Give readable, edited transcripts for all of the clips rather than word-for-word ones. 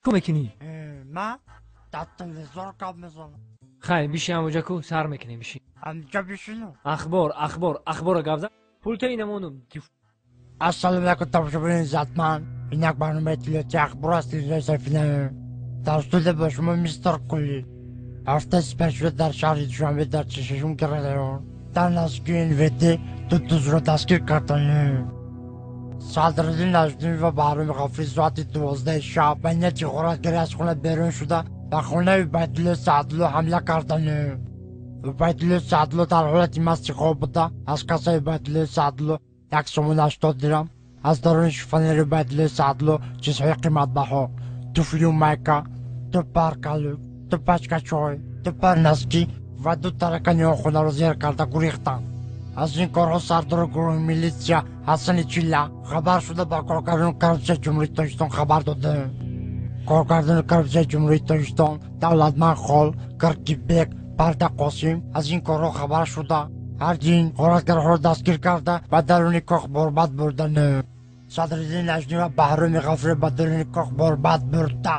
Ку мекунӣ? Ман дар телевизор гап мезанам. Хай, биши ҳамоҷа, ку сар мекунем, биши. Ҳамҷа бишинам? Ахбор, ахбор, ахбора гап зан, пулта инамонум. Ассалому алайкум, тамошобинони иззатманд. Ин як барномаи иттилоотии ахбор аст, телевизиони Сафина. Дар студия бо шумо мистер Кулли. Ҳафтаи сипаришуда дар шаҳри Душанбе дар 46-ум район дар наздикии НВД ду дузро дастгир карданд. Садриддин Наҷмиддин ва Баҳроми Ғафурӣ соати 12 шаб ба нияти ғоратгарӣ аз хона берун шуда, ба хонаи Убайдулло Саъдулло ҳамла карданд. Убайдулло Саъдулло дар ҳолати масти хоб буда, аз кассаи Убайдуллои Саъдулло 1 сомон 80 дирам, аз даруни шифонери Убайдуллои Саъдулло чизҳои қиматбаҳо: туфлию майка, ду пар калӯк, ду пачка чой, ду пар носки ва ду таракани он хонаро зер карда гурехтанд. Аз ин корҳо сардори гурӯҳи милитсия Ҳасани Чилла хабар шуда, ба коргардони коррупсияи Ҷумҳурии Тоҷикистон хабар доданд. Коргардони коррупсияи Ҷумҳурии Тоҷикистон Давлатманд Хол, Киркибек, Парда Қосим аз ин корҳо хабар шуда, ҳарди ин ғоратгарҳоро дастгир карда, ба даруни кох борбад бурданд. Садриддин Наҷмӣ ва Баҳроми Ғафурӣ ба даруни кох борбад бурда,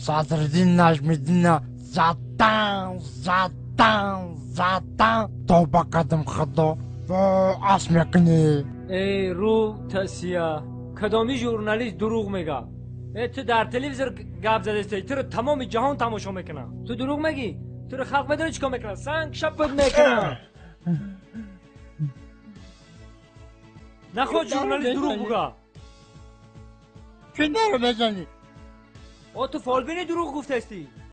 Садриддин Наҷмиддинна задан, задан, задан. Тавба кардам, Худо, во ас мекунӣ. Эй, рӯ тасия, кадоми журналист дурӯғ мега? Э, ту дар телевизор гап задастӣ, туро тамоми ҷаҳон тамошо мекунад, ту дурӯғ мегӣ? Туро халқ медонӣ чӣ кор мекунад? Санг шапат мекунад. Нахоҳ журналист дурӯғ буга. Чӣ маро мезанӣ? О, ту фолбини, дурӯғ гуфтастӣ.